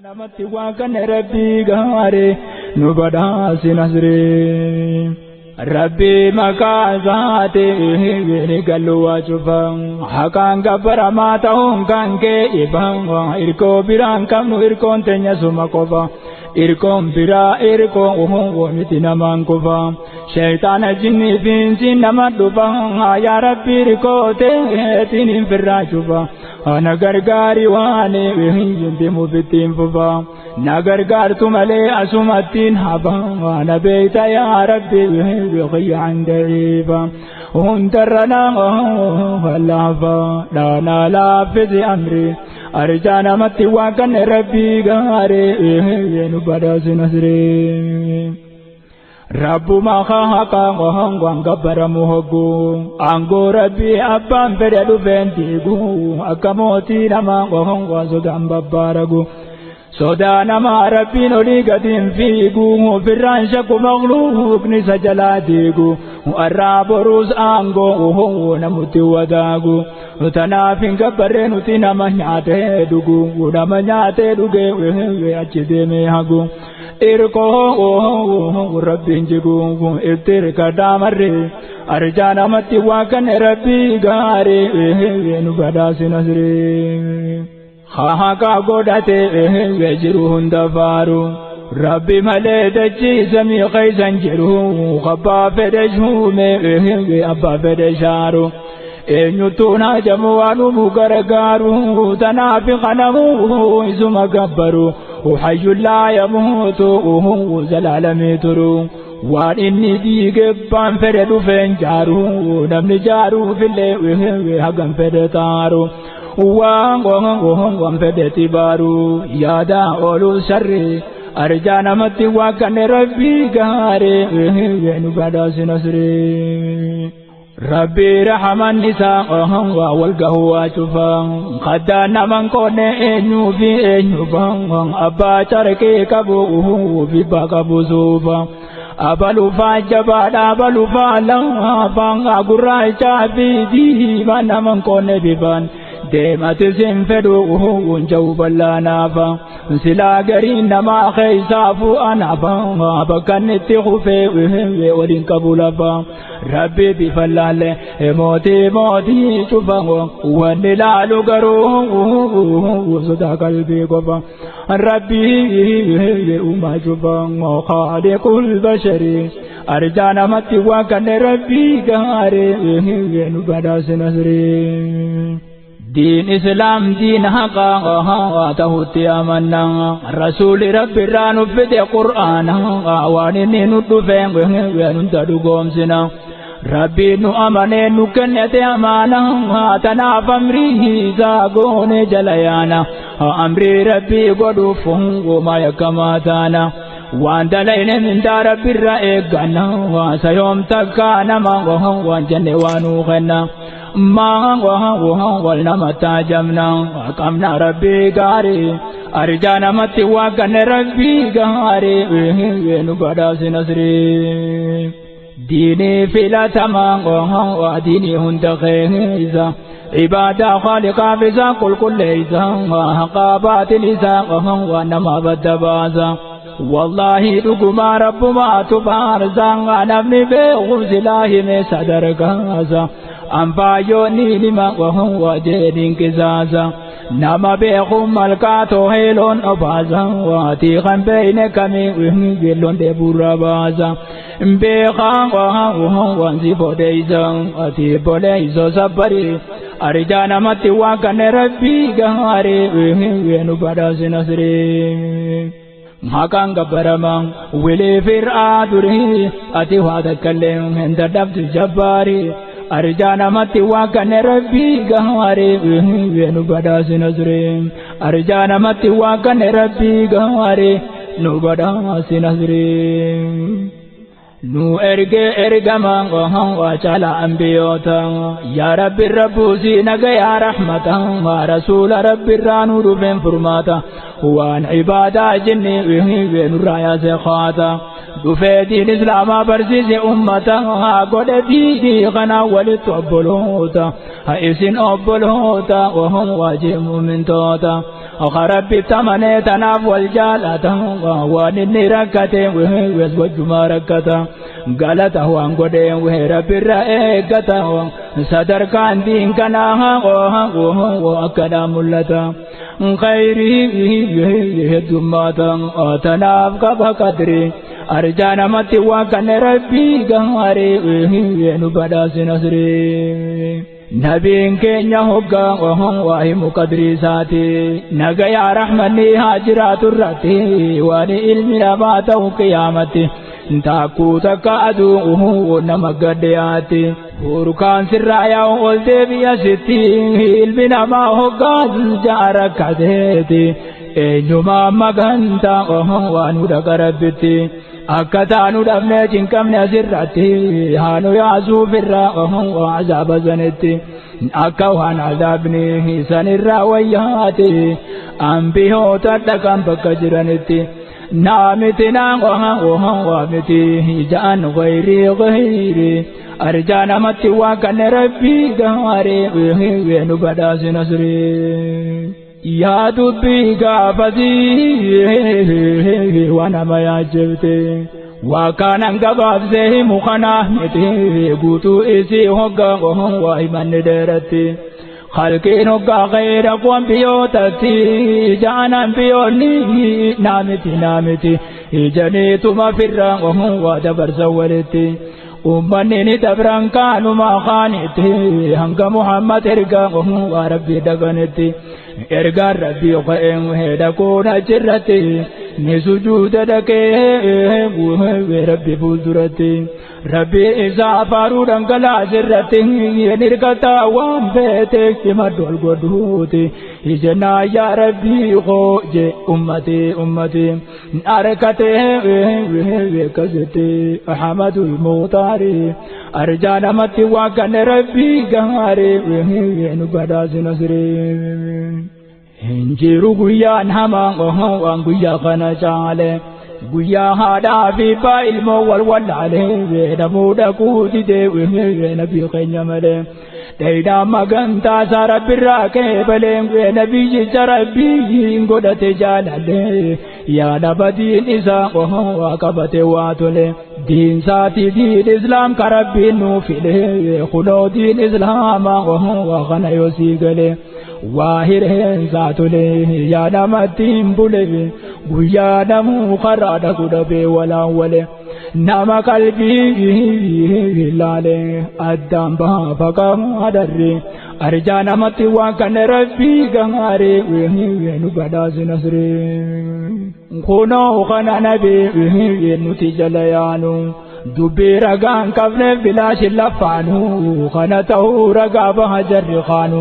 Namatti waan kana Rabbii gaarii nu badhaasi nasrii. Rabbii maqaa isaatiin gallu waa cufa. Haqaan gabbaramaa ta'uun kan kee ifa. Irkoo biraan qabnu, irkoon teenya suma qofa. Irkoon biraa irkoo miti, namaan kufa. Shayxaana jinnii fi insiin nama dhufa. Yaa Rabbi, irkoo teetiin hin firraa cufa. Na gargaari, waan hin ittiin fufa. Na gargaartu malee asumattiin hafa. Na beeyta yaa Rabbi, kiyyaan da'iifa. Hundarra na laafa, na laaffisi amri. Arjaa namatti waan kana Rabbii gaarii nu badhaasi nasrii. Rabbuma haqa waan gabbaramu hoggu, aangoo Rabbii abbaan fedhe dhufeen diigu, akka mootii namaa waan sodaan babbaaragu. Sodaa namaa Rabbiin olii gadiin fiigu, ofirraan shakku makluuqni isa jalaa diigu, har'aa boruus aangoo namutti wadaagu. Tanaaf hin gabbarree nuti nama nyaatee dhugu, nama nyaatee dhugee achi deemee hagu. Irkoo Rabbiin jigu itti hirkadhaa marree, arjaa namatti waan kana Rabbii gaarii nu badhaasi nasrii. Haqa godhatee jiru hunda faaru. Rabbi malee dachii samii keeysan jiru, abbaa fedhe shuume, abbaa fedhe shaaru. Eenyutu naajamu waan uumu gargaaru? Tanaaf kanamu isuma gabbaru. Hayyuun laa yamuutu, zalaalamii turu. Waan inni diige baan fedhe dhufeen jaaru, namni jaaruufillee hagam fedhe taaru. Waan fedhe tibaaru, yaada ooluu sharri. Arjaa namatti waan kana Rabbii gaarii nu badhaasi nasrii. Rabbi rahaman isaa waa wal gahuu waa cufa. Kaddaan naman qoonne eenyuu fi eenyu, abbaa carqii qabu fi qabu suufa. Abalufaa jabaadha, abalufaa laafaa, gurraachaa fi diimaa naman qoonne bifaan. Deemati sin fedhu hunja'u bal'aanaafa. Silaa gariin namaa keessaafuu anaafa, bakka inni itti kufee waliin qabu lafa. Rabbi bifa laalle mootii mootii cufa, wanni laalu garuu sodaa qalbii qofa. Rabbi uumaa cufa, khaaliqul bashari. Arjaa namatti waan kana Rabbii gaarii nu badhaasi nasrii. Diin Islaam diin haqaa ta'utti amanna. Rasuuli Rabbi irraa nu fide Qur'aana, waan inni nu dhufe hunda dhugoomsina. Rabbi nu amanee nu kennete amaana, tanaaf amrii isaa goone jala yaana. Amrii Rabbii godhuuf hungumaa yakkamaa taana. Waan dalayne mindaa Rabbi irraa eegganna, sayoom takkaa nama waan jenne waan nuu kenna. Maa wal nama taajamna, qabna Rabbii gaarii. Arjaa namatti waan kana Rabbii gaarii nu badhaasi nasrii. Diinii filatamaa diinii hunda keessa. Ibaadaa khaaliqaaf isaa qulqulleessa, haqaa baatil isaa waan nama badda baasa. Wallaahi dhugumaa Rabbumaatu faarsa, namni beeku silaa hime sadarkaasa. Anfaayyoonni nima wajeeniin qisaasa. Nama beeku malkaa tooheeloon obaasa, waatii kan beeyne kamii geelloon dheeburra baasa. Beekaa waan si bodeeysa, ati boleeyso sabbari. Arjaa namatti waan kana Rabbii gaarii nu badhaasi nasrii. Maqaan gabbarama wilee fir'aa durii, ati waa takkallee hin dadhabdu jabbaari. Arjaa namatti waan kana Rabbii gaarii nu badhaasi nasrii. Arjaa namatti waan kana Rabbii gaarii nu badhaasi nasrii. Nu ergee ergama waa cala ambiyoota, yaa Rabbi rabbuusii nagayaa rahmata, rasuula Rabbi irraa nu dhufeen furmaata, waan ibaadaa jinni nurraa yaase qaata. Dhufee diin Islaamaa barsiise ummata, godhe diinii kana walitti obboloota, isin obboloota wahum waajib mumintoota. Rabbi tamanee tanaaf wal jaalata waan inni rakkate wees wajjuma rakkata galata waan godhee rabbirra eeggata sadarkaan diin kanaa akkanaa mul'ata. Khayrii heddummaata tanaaf qaba qadri arjaa namatti waan kanne rabbii gaarii nu badhaasi nasrii. Nabiin keenya hoggaa waa himu qadrii isaati nagayaa rahmanni haa jiraatu irratti waan ilmi namaa ta'u qiyaamatti taakkuu takka aduu nama gadhiyaatti hurkaan sirraa yaa'u ol deebi'a sitti ilmi namaa hoggaa ja'a rakkateeti eenyumaa magantaa waan hudha rabbitti. Akka taanu dhabnee cinqabne asirratti haanu yaasuufirraa azaaba sanitti akka waan azaabni sanirraa wayyaati ambiyoota dhaqan bakka jiranitti naamiti naamiti ja'an gayrii gayrii arjaa namatti waan kanne rabbii gaarii nu badhaasi nasrii. Yaa dubbii gaafasii waan nama yaajjabte waa kanan gabaabsee himu kanaa miti guutuu isii hoggaa waa himanni dheeratti halkiin hoggaa khayra kuwan biyyootatti ja'anan biyyoonni naamiti naamiti ijaniituma firra waa dabarsan walitti. Uummanni ni dabran kaanuma kaanitti hanga Muhammad ergaa waa rabbii dhaganitti ergaan rabbii ka'een dhaquun achirratti ni sujuuda dhaqee rabbi fuulduratti rabbi isaa faaruu dhangalaasirratti ni hirkataa waan feete himadhu ol godhuuti ijennaa yaa rabbii koo je ummati ummati harkatee akkasitti Ahmadul Muxtaari arjaa namatti waan kanne rabbii gaarii nu badhaasi nasrii. Hinjiru guyyaan hamaan waan guyyaa kana caale guyyaa haadhaa fi abbaa ilmoo wal wallaale namuu dhaquu didee nabii keenya malee. Dheeydaa magantaa isaa rabbirraa keebalee nabiyyicha rabbiin godhate jaalalee yaada badiin isaa waa qabate waa tole. Diin isaatii diin islaam ka rabbiin nuu file kunoo diin islaamaa waa kana yoo sii galee. Waa hireensaa tole yaa namatti hin bule guyyaa namuu karaa dhaqu dhabee walaan wale nama qalbii laale addaan baafaqa adarre arjaa namatti waan kanne rabbii gaarii nu badhaasi nasree. Kunoo kana nabii nuti jala yaanu. Dubbii ragaan qabne bilaashin lafaanu kana ta'uu ragaa baha jarri kaanu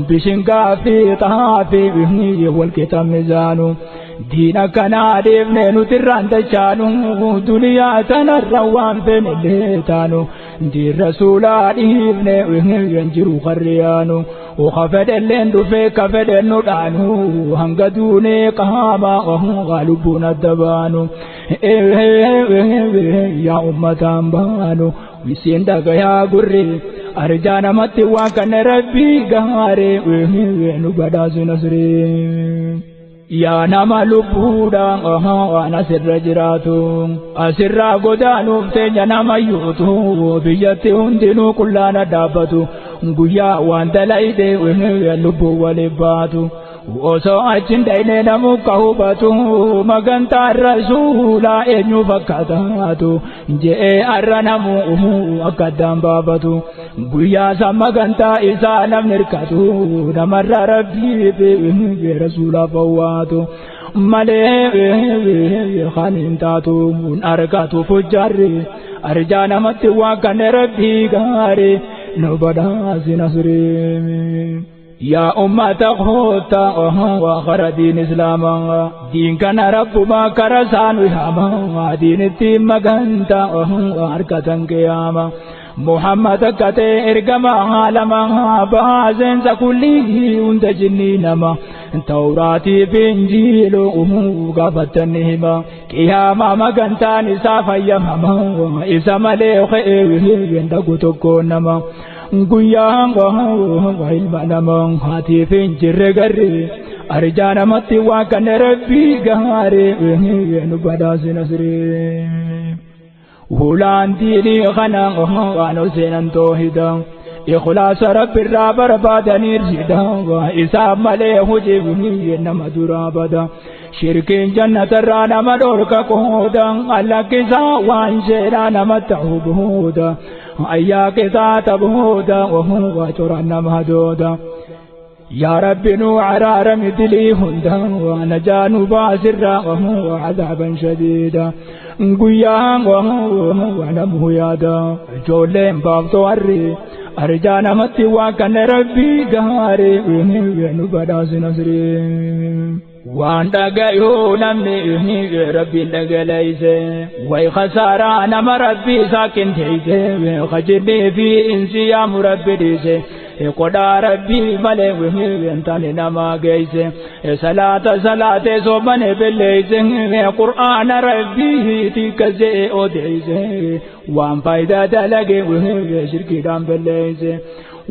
bishingaa fi xaafii wal qixa mizaanu diina kanaa dhiifne nuti irraan dachaanu duniyaa tanarra waan feene illee taanu diin rasuulaa dhiifne hin jiru qarriyaanu ka fedhelleen dhufee ka fedhen nu dhaanu hanga duunee qaama lubbuun adda baanu yaa ummataan baanu isiin dhagayaa gurri arjaa namatti waan kanne rabbii gaarii nu badhaasu nasrii. Yaa nama lubbuudhaan waan asirra jiraatu asirraa godaanuuf teenya nama yuutu biyyatti hundinuu qullaana dhaabbatu guyyaa waan dalayde lubbuu waliif baatu osoo achiin dhayne namuu ka hubatu magantaa rasuulaa eenyu fakkaataatu je'ee arra namuu akka addaan baafatu guyyaa san magantaa isaa namni hirkatu namarra rabbii fi rasuulaaf hawwaatu malee kan hin taatu harkatu fujjaarri arjaa namatti waan kanne rabbii gaarii nu badhaasi nasrii. Yaa ummata koota waa kara diin islaamaa diin kana rabbumaa kara saanu yaama diinitti magantaa waa harkatan qiyaama Muhammad akka ta'e ergamaa haalamaa baaseensa kullii hunda jinnii nama Tawraatii fi Injiiluu gaafattan ni hima qiyaamaa magantaan isaa fayyamama isa malee ka'ee hin dhagu tokko nama. Guyyaan ilma namaa haatiif hin jirre garri Arjaa namatti waa kan rabbii gaarii nu badhaasi nasrii. Hulaan diinii kana waan seenan toohida. Ikhlaasa rabbi irraa barbaadanii rida. Isaan malee hojii nama duraa bada. Shirkiin jannatarraa nama dhorka qooda. Allakkisaa waan sheeraa nama ta'u booda. Ayyaa qisaata booda. Waa coraan nama dooda. Yaa Rabbi nu araarami dilii hunda. Najaa nu baasirraa cadaaban shadiida. Guyyaan waa namuu yaada. Ijoolleen baaftoo harri. Arjaa namatti waa kan rabbii gaarii nu badhaasi nasrii. Waan dhagayuu namni rabbiin dhagalayse. Way khasaaraa nama rabbii isaa qindeeyse. Khajirnii fi insi yaamu rabbi dhiise. Qodhaa rabbii malee hin taane nama geeyse. Salaata salaatee soomane belleeyse. Qur'aana rabbii tikkasee odeeyse. Waan faayidaa dalage shirkiidhaan belleeyse.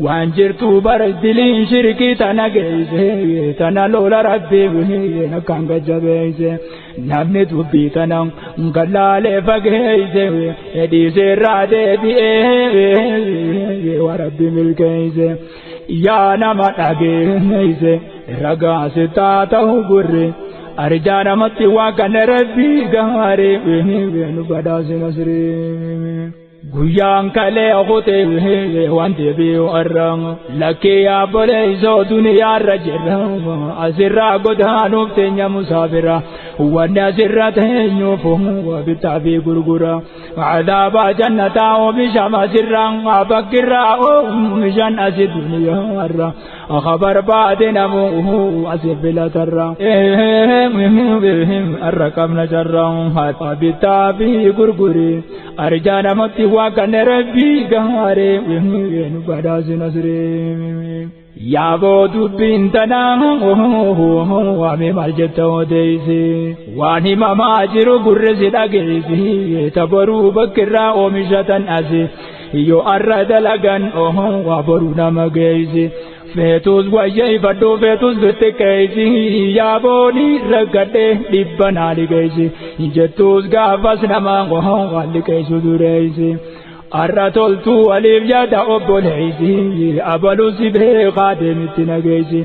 Waan jirtu bara diliin shirkii tana geeyse. Tana lola rabbii akkaan gajjabeeyse. Namni dubbii tana gallaalee fageeyse. Dhiisee irraa deebi'ee waa rabbi milkeeyse. Yaa nama dhageeyse ragaa sitaa ta'u gurri. Arjaa namatti waa kan rabbii gaarii nu badhaasi nasrii. Guyyaan kalee kutee waan deebi'u irra lakkee yaabboleessoo duniyaarra jirra asirraa godaanuuf teenya musaafira wanni asirra teenyuuf bittaa fi gurgura cadaabaa jannataa oomishama asirra bakkirraa oomishan asi duniyaarra barbaade namuu asii filatarra arra qabna jarra bittaa fi gurguri arjaa namatti waa kan rabbii gaarii nu badhaasi nasrii. Yaaboo dubbiin tanaa waamee maal jetta odeessi waan himamaa jiru gurri si dhageessi tabaruu bakkirraa oomishatan asi yoo arra dalagan waa boruu nama geessi. Feetus wayyeeffadhu feetus xixiqqeessi yaabooni rakkadhee dhibba naa liqeessi jettus gaafas nama waan liqeessu dureessi. Arra toltuu waliif yaada obboleessi abaluu si beekaa deemitti nageessi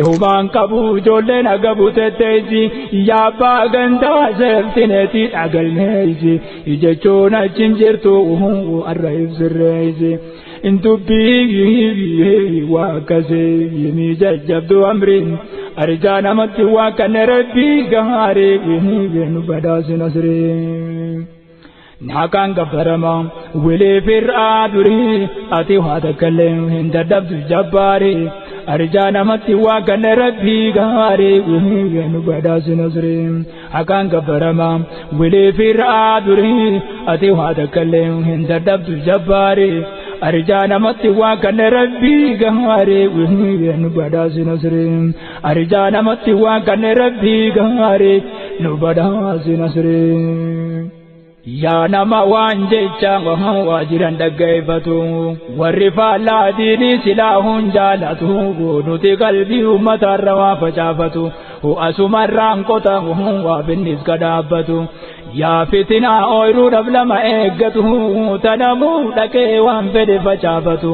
humaan qabu ijoolleen agabu tetteessi yaabbaa gandaa seeftineeti dhagalmeessi jechuun achiin jirtu arra ibsirreessi. Dubbii waa akkasii ni jajjabdu amriin arjaa namatti waa kan rabbii gaarii nu badhaasi nasrii. Naqaan gabbarama wilee fir'aa durii ati waa takkallee hin dadhabdu jabbaari arjaa namatti waa kan rabbii gaarii nu badhaasi nasrii. Haqaan gabbarama wilee fir'aa durii ati waa takkallee hin dadhabdu jabbaari arjaa namatti waa kan rabbii gaarii nu badhaasi nasrii. Arjaa namatti waa kan rabbii gaarii nu badhaasi nasrii. Yaa nama waan jecha waa jiran dhaggeeffatu warri faallaa diinii silaa hun jaalatu nuti qalbii uummatarra waa facaafatu asumarraan qota waa binnis kadhaabbatu. Yaa fitinaa ooyiruudhaaf lama eeggatu tanamuu dhaqee waan fedhe facaafatu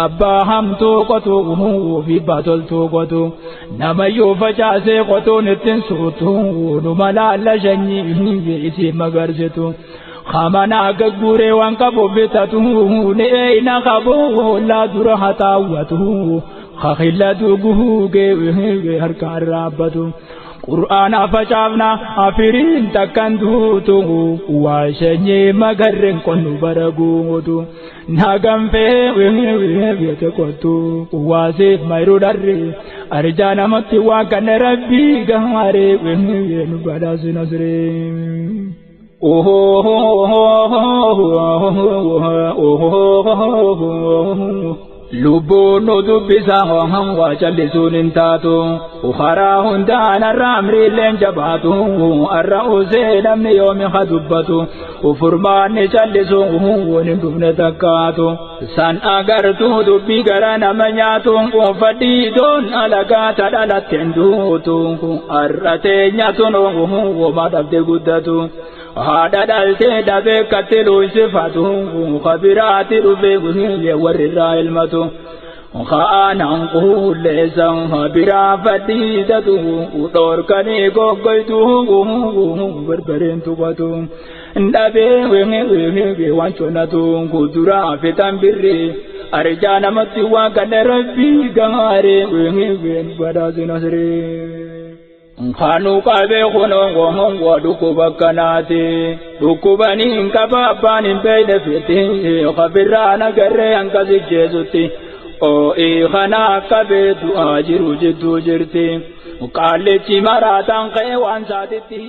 abbaa hamtuu qotu fi toltuu qotu namayyuu facaasee qotuun ittiin suutu numa laalla shanyii isii magarsitu. Kamanaa gagguuree waan qabu bitatu ni eeyna qabu laa dura hataawwatu kakilla duguugee harkaan raabbatu. Qur'aana facaafna afiriin takkan duutu waa shanyii magarreen qonnu bara guutu naganfee beete kottu waasiif mayruu dharri arjaa namatti waa kan rabbii gaarii nu badhaasi nasrii. Lubbuun nu dubbisaa waa callisuun hin taatu. Karaa hundaan har'a amriilleen jabaatu. Har'a usee namni yoomi ha dubbatu. Furmaanni callisu waan hin dhufne takkaatu. San agartuu dubbii gara nama nyaatu. Fadhiidoon alagaa ta dhalatte hin duutu. Har'a teenyatun woma dhabde guddatu. Haadha dhaltee dhabee katti luunsifatu. Kabiraati dhufee warri irraa ilmatu. Kaanaan qulleessan biraa fadhiidatu. Dhoorkanii goggoytu barbareen tuqatu. Dhabee waan conatu kuduraa fitan birri. Arjaa namatti waan kana rabbii gaarii badhaasina siree. Kanu qabee kunoo dhukkuba akkanaati. Dhukkubanii hin qaba abbaan hin beekne fiti. Kabirraan agarree hanqas ijjeesutti. Oo'ii kana qabee du'aa jiru jidduu jirti. Qaallichi maraataan ka'ee waan saatitti.